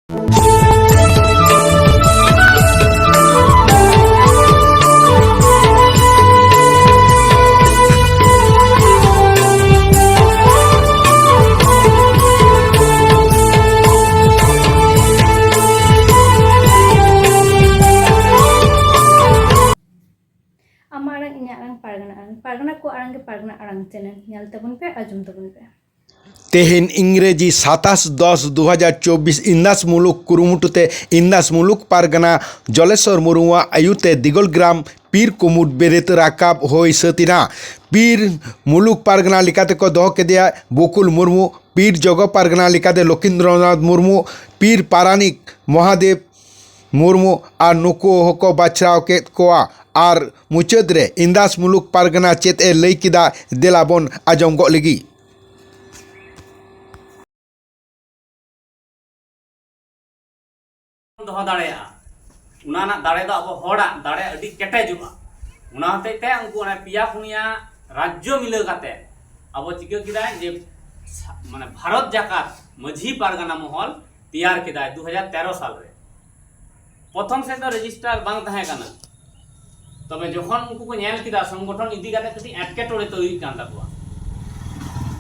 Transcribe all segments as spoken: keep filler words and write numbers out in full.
ᱟᱢᱟᱜ ᱟᱲᱟᱝ, ᱤᱧᱟᱹᱜ ᱟᱲᱟᱝ, ᱯᱟᱨᱜᱟᱱᱟ ᱟᱲᱟᱝ᱾ ᱯᱟᱨᱜᱟᱱᱟ ᱠᱚ ᱟᱲᱟᱝ ᱜᱮ ᱯᱟᱨᱜᱟᱱᱟ ᱟᱲᱟᱝ ᱪᱮᱱᱮᱞ᱾ ᱧᱮᱞ ᱛᱟᱵᱚᱱ ᱯᱮ, ᱟᱸᱡᱚᱢ ᱛᱟᱵᱚᱱ ᱯᱮ᱾ ᱛᱮᱦᱮᱧ ᱤᱝᱨᱮᱡᱤ ᱥᱟᱛᱟᱥ ᱫᱚᱥ ᱫᱩ ᱦᱟᱡᱟᱨ ᱪᱚᱵᱵᱤᱥ ᱤᱱᱫᱟᱥ ᱢᱩᱞᱩᱠ ᱠᱩᱨᱩᱢᱩᱴᱩ ᱛᱮ ᱤᱱᱫᱟᱥ ᱢᱩᱞᱩᱠ ᱯᱟᱨᱜᱟᱱᱟ ᱡᱚᱞᱮᱥᱚᱨ ᱢᱩᱨᱢᱩᱣᱟᱜ ᱟᱭᱩᱨ ᱛᱮ ᱫᱤᱜᱚᱞ ᱜᱨᱟᱢ ᱯᱤᱨ ᱠᱩᱢᱩᱴ ᱵᱮᱨᱮᱫ ᱨᱟᱠᱟᱵ ᱦᱩᱭ ᱥᱟᱹᱛ ᱮᱱᱟ᱾ ᱯᱤᱨ ᱢᱩᱞᱩᱠ ᱯᱟᱨᱜᱟᱱᱟ ᱞᱮᱠᱟᱛᱮ ᱠᱚ ᱫᱚᱦᱚ ᱠᱮᱫᱮᱭᱟ ᱵᱚᱠᱩᱞ ᱢᱩᱨᱢᱩ, ᱯᱤᱨ ᱡᱚᱜᱚ ᱯᱟᱨᱜᱟᱱᱟ ᱞᱮᱠᱟᱛᱮ ᱞᱚᱠᱷᱤᱱᱫᱨᱚᱱᱟᱛᱷ ᱢᱩᱨᱢᱩ, ᱯᱤᱨ ᱯᱟᱨᱟᱱᱤᱠ ᱢᱚᱦᱟᱫᱮᱵ ᱢᱩᱨᱢᱩ ᱟᱨ ᱱᱩᱠᱩ ᱦᱚᱸᱠᱚ ᱵᱟᱪᱷᱟᱣ ᱠᱮᱫ ᱠᱚᱣᱟ᱾ ᱟᱨ ᱢᱩᱪᱟᱹᱫ ᱨᱮ ᱤᱱᱫᱟᱥ ᱢᱩᱞᱩᱠ ᱯᱟᱨᱜᱟᱱᱟ ᱪᱮᱫ ᱮ ᱞᱟᱹᱭ ᱠᱮᱫᱟ, ᱫᱮᱞᱟ ᱵᱚᱱ ᱟᱸᱡᱚᱢ ᱜᱚᱜ ᱞᱮᱜᱮ᱾ ᱫᱚᱦᱚ ᱫᱟᱲᱮᱭᱟᱜᱼᱟ, ᱚᱱᱟ ᱨᱮᱱᱟᱜ ᱫᱟᱲᱮ ᱫᱚ ᱟᱵᱚ ᱦᱚᱲᱟᱜ ᱫᱟᱲᱮ ᱟᱹᱰᱤ ᱠᱮᱴᱮᱡᱚᱜᱼᱟ᱾ ᱚᱱᱟ ᱦᱚᱛᱮᱡ ᱛᱮ ᱩᱱᱠᱩ ᱚᱱᱮ ᱯᱮᱭᱟ ᱯᱩᱱᱭᱟ ᱨᱟᱡᱽᱡᱚ ᱢᱤᱞᱟᱹᱣ ᱠᱟᱛᱮ ᱟᱵᱚ ᱪᱤᱠᱟᱹ ᱠᱮᱫᱟᱭ ᱡᱮ ᱥᱟ-, ᱢᱟᱱᱮ ᱵᱷᱟᱨᱚᱛ ᱡᱟᱠᱟᱛ ᱢᱟᱹᱡᱷᱤ ᱯᱟᱨᱜᱟᱱᱟ ᱢᱚᱦᱚᱞ ᱛᱮᱭᱟᱨ ᱠᱮᱫᱟᱭ ᱫᱩ ᱦᱟᱡᱟᱨ ᱛᱮᱨᱚ ᱥᱟᱞ ᱨᱮ᱾ ᱯᱨᱚᱛᱷᱚᱢ ᱥᱮᱫ ᱫᱚ ᱨᱮᱡᱤᱥᱴᱟᱨ ᱵᱟᱝ ᱛᱟᱦᱮᱸ ᱠᱟᱱᱟ, ᱛᱚᱵᱮ ᱡᱚᱠᱷᱚᱱ ᱩᱱᱠᱩ ᱠᱚ ᱧᱮᱞ ᱠᱮᱫᱟ ᱥᱚᱝᱜᱚᱴᱷᱚᱱ ᱤᱫᱤ ᱠᱟᱛᱮ ᱠᱟᱹᱴᱤᱡ ᱮᱴᱠᱮᱴᱚᱬᱮ ᱛᱚ ᱦᱩᱭᱩᱜ ᱠᱟᱱ ᱛᱟᱠᱚᱣᱟ,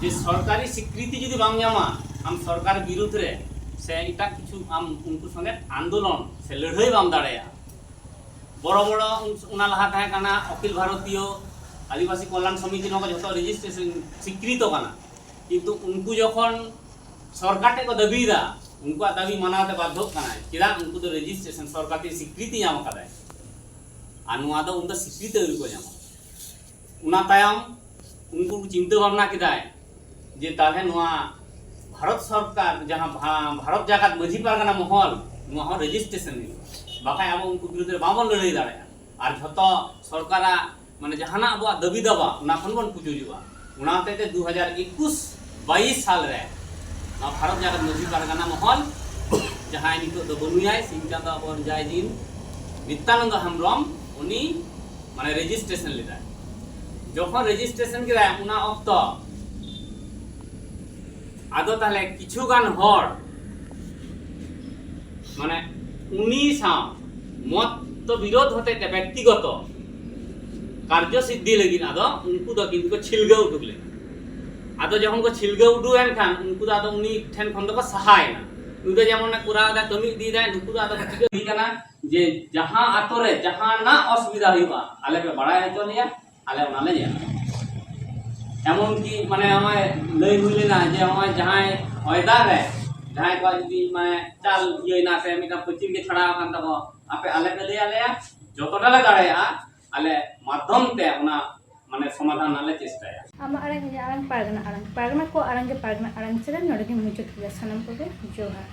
ᱡᱮ ᱥᱚᱨᱠᱟᱨᱤ ᱥᱤᱠᱨᱤᱛᱤ ᱡᱩᱫᱤ ᱵᱟᱢ ᱧᱟᱢᱟ ᱟᱢ ᱥᱚᱨᱠᱟᱨ ᱵᱤᱨᱩᱫᱷ ᱨᱮ ᱥᱮ ᱮᱴᱟᱜ ᱠᱤᱪᱷᱩ ᱟᱢ ᱩᱱᱠᱩ ᱥᱚᱸᱜᱮ ᱟᱱᱫᱳᱞᱚᱱ ᱥᱮ ᱞᱟᱹᱲᱦᱟᱹᱭ ᱵᱟᱢ ᱫᱟᱲᱮᱭᱟᱜᱼᱟ᱾ ᱵᱚᱲᱚ ᱵᱚᱲᱚ ᱩᱱ-, ᱚᱱᱟ ᱞᱟᱦᱟ ᱛᱟᱦᱮᱸ ᱠᱟᱱᱟ ᱚᱠᱷᱤᱞ ᱵᱷᱟᱨᱚᱛᱤᱭᱚ ᱟᱹᱫᱤᱵᱟᱹᱥᱤ ᱠᱚᱞᱭᱟᱱ ᱥᱚᱢᱤᱛᱤ, ᱱᱚᱣᱟ ᱠᱚ ᱡᱷᱚᱛᱚ ᱨᱮᱡᱤᱥᱴᱨᱮᱥᱚᱱ ᱥᱤᱠᱨᱤᱛᱚ ᱠᱟᱱᱟ, ᱠᱤᱱᱛᱩ ᱩᱱᱠᱩ ᱡᱚᱠᱷᱚᱱ ᱥᱚᱨᱠᱟᱨ ᱴᱷᱮᱱ ᱠᱚ ᱫᱟᱹᱵᱤᱭᱮᱫᱟ, ᱩᱱᱠᱩᱣᱟᱜ ᱫᱟᱹᱵᱤ ᱢᱟᱱᱟᱣ ᱛᱮ ᱵᱟᱫᱽᱫᱷᱚᱜ ᱠᱟᱱᱟᱭ᱾ ᱪᱮᱫᱟᱜ? ᱩᱱᱠᱩ ᱫᱚ ᱨᱮᱡᱤᱥᱴᱨᱮᱥᱚᱱ ᱥᱚᱨᱠᱟᱨ ᱴᱷᱮᱱ ᱥᱤᱠᱨᱤᱛᱤ ᱧᱟᱢ ᱟᱠᱟᱫᱟᱭ, ᱟᱨ ᱱᱚᱣᱟ ᱫᱚ ᱩᱱᱫᱚ ᱥᱤᱠᱨᱤᱛᱤ ᱟᱹᱣᱨᱤ ᱠᱚ ᱧᱟᱢᱟ᱾ ᱚᱱᱟ ᱛᱟᱭᱚᱢ ᱩᱱᱠᱩ ᱠᱚ ᱪᱤᱱᱛᱟᱹ ᱵᱷᱟᱵᱽᱱᱟ ᱠᱮᱫᱟᱭ ᱡᱮ ᱛᱟᱦᱚᱞᱮ ᱱᱚᱣᱟ ᱵᱷᱟᱨᱚᱛ ᱥᱚᱨᱠᱟᱨ, ᱡᱟᱦᱟᱸ ᱵᱷᱟ-, ᱵᱷᱟᱨᱚᱛ ᱡᱟᱠᱟᱛ ᱢᱟᱹᱡᱷᱤ ᱯᱟᱨᱜᱟᱱᱟ ᱢᱚᱦᱚᱞ, ᱱᱚᱣᱟ ᱦᱚᱸ ᱨᱮᱡᱤᱥᱴᱨᱮᱥᱚᱱ ᱦᱩᱭᱩᱜᱼᱟ, ᱵᱟᱠᱷᱟᱡ ᱟᱵᱚ ᱩᱱᱠᱩ ᱵᱤᱨᱩᱫᱷ ᱨᱮ ᱵᱟᱵᱚᱱ ᱞᱟᱹᱲᱦᱟᱹᱭ ᱫᱟᱲᱮᱭᱟᱜᱼᱟ᱾ ᱟᱨ ᱡᱷᱚᱛᱚ ᱥᱚᱨᱠᱟᱨᱟᱜ ᱢᱟᱱᱮ ᱡᱟᱦᱟᱱᱟᱜ ᱟᱵᱚᱣᱟᱜ ᱫᱟᱹᱵᱤ ᱫᱟᱵᱟ, ᱚᱱᱟ ᱠᱷᱚᱱ ᱵᱚᱱ ᱯᱩᱪᱩᱡᱚᱜᱼᱟ᱾ ᱚᱱᱟ ᱦᱚᱛᱮᱡ ᱛᱮ ᱫᱩ ᱦᱟᱡᱟᱨ ᱮᱠᱩᱥ ᱵᱟᱭᱤᱥ ᱥᱟᱞ ᱨᱮ ᱱᱚᱣᱟ ᱵᱷᱟᱨᱚᱛ ᱡᱟᱠᱟᱛ ᱢᱟᱹᱡᱷᱤ ᱯᱟᱨᱜᱟᱱᱟ ᱢᱚᱦᱚᱞ, ᱡᱟᱦᱟᱸᱭ ᱱᱤᱛᱚᱜ ᱫᱚ ᱵᱟᱹᱱᱩᱭᱟᱭ, ᱥᱤᱧ ᱪᱟᱸᱫᱚ ᱟᱵᱚᱨᱮᱱ ᱡᱟᱭ ᱡᱤᱱ ᱱᱤᱛᱭᱟᱱᱚᱱᱫᱚ ᱦᱮᱢᱵᱨᱚᱢ, ᱩᱱᱤ ᱢᱟᱱᱮ ᱨᱮᱡᱤᱥᱴᱨᱮᱥᱚᱱ ᱞᱮᱫᱟᱭ᱾ ᱡᱚᱠᱷᱚᱱ ᱨᱮᱡᱤᱥᱴᱨᱮᱥᱚᱱ ᱠᱮᱫᱟᱭ, ᱚᱱᱟ ᱚᱠᱛᱚ ᱟᱫᱚ ᱛᱟᱦᱞᱮ ᱠᱤᱪᱷᱩ ᱜᱟᱱ ᱦᱚᱲ ᱢᱟᱱᱮ ᱩᱱᱤ ᱥᱟᱶ ᱢᱚᱛ ᱵᱤᱨᱳᱫᱷ ᱦᱚᱛᱮᱡ ᱛᱮ ᱵᱮᱠᱛᱤᱜᱚᱛᱚ ᱠᱟᱨᱡᱚ ᱥᱤᱫᱽᱫᱷᱤ ᱞᱟᱹᱜᱤᱫ ᱟᱫᱚ ᱩᱱᱠᱩ ᱫᱚ ᱠᱤᱱᱛᱩ ᱠᱚ ᱪᱷᱤᱞᱜᱟᱹᱣ ᱩᱰᱩᱠ ᱞᱮᱱᱟ᱾ ᱟᱫᱚ ᱡᱚᱠᱷᱚᱱ ᱠᱚ ᱪᱷᱤᱞᱜᱟᱹᱣ ᱩᱰᱩᱠ ᱮᱱ ᱠᱷᱟᱱ ᱩᱱᱠᱩ ᱫᱚ ᱟᱫᱚ ᱩᱱᱤ ᱴᱷᱮᱱ ᱠᱷᱚᱱ ᱫᱚᱠᱚ ᱥᱟᱦᱟᱭᱮᱱᱟ᱾ ᱩᱱᱤ ᱫᱚ ᱡᱮᱢᱚᱱ ᱮ ᱠᱚᱨᱟᱣ ᱮᱫᱟ, ᱠᱟᱹᱢᱤ ᱤᱫᱤᱭᱮᱫᱟᱭ, ᱱᱩᱠᱩ ᱫᱚ ᱟᱫᱚ ᱪᱤᱠᱟᱹ ᱦᱩᱭ ᱠᱟᱱᱟ ᱡᱮ ᱡᱟᱦᱟᱸ ᱟᱛᱳ ᱨᱮ ᱡᱟᱦᱟᱱᱟᱜ ᱚᱥᱩᱵᱤᱫᱷᱟ ᱦᱩᱭᱩᱜᱼᱟ, ᱟᱞᱮ ᱯᱮ ᱵᱟᱲᱟᱭ ᱦᱚᱪᱚ ᱞᱮᱭᱟ, ᱟᱞᱮ ᱚᱱᱟᱞᱮ ᱧᱮᱞᱟ᱾ ᱮᱢᱚᱱ ᱠᱤ ᱢᱟᱱᱮ ᱱᱚᱜᱼᱚᱭ ᱞᱟᱹᱭ ᱦᱩᱭ ᱞᱮᱱᱟ ᱡᱮ ᱱᱚᱜᱼᱚᱭ ᱡᱟᱦᱟᱸᱭ ᱦᱚᱭ ᱫᱟᱜ ᱨᱮ ᱡᱟᱦᱟᱸᱭ ᱠᱚᱣᱟᱜ ᱡᱩᱫᱤ ᱢᱟᱱᱮ ᱪᱟᱞ ᱤᱭᱟᱹᱭᱮᱱᱟ ᱥᱮ ᱢᱤᱫᱴᱟᱝ ᱯᱟᱹᱪᱤᱨ ᱜᱮ ᱪᱷᱟᱲᱟᱣ ᱟᱠᱟᱱ ᱛᱟᱠᱚᱣᱟ, ᱟᱯᱮ ᱟᱞᱮ ᱯᱮ ᱞᱟᱹᱭ ᱟᱞᱮᱭᱟ, ᱡᱚᱛᱚᱴᱟ ᱞᱮ ᱫᱟᱲᱮᱭᱟᱜᱼᱟ ᱟᱞᱮ ᱢᱟᱫᱽᱫᱷᱚᱢ ᱛᱮ ᱚᱱᱟ ᱢᱟᱱᱮ ᱥᱚᱢᱟᱫᱷᱟᱱ ᱨᱮᱱᱟᱜ ᱞᱮ ᱪᱮᱥᱴᱟᱭᱟ᱾ ᱟᱢᱟᱜ ᱟᱲᱟᱝ, ᱤᱧᱟᱹᱜ ᱟᱲᱟᱝ, ᱯᱟᱨᱜᱟᱱᱟ ᱟᱲᱟᱝ, ᱯᱟᱨᱜᱟᱱᱟ ᱠᱚ ᱟᱲᱟᱝ ᱜᱮ ᱯᱟᱨᱜᱟᱱᱟ ᱟᱲᱟᱝ ᱪᱮᱱᱮᱞ ᱱᱚᱰᱮ ᱜᱮ ᱢᱩᱪᱟᱹᱫ ᱠᱮᱫᱟ᱾ ᱥᱟᱱᱟᱢ ᱠᱚᱜᱮ ᱡᱚᱦᱟᱨ᱾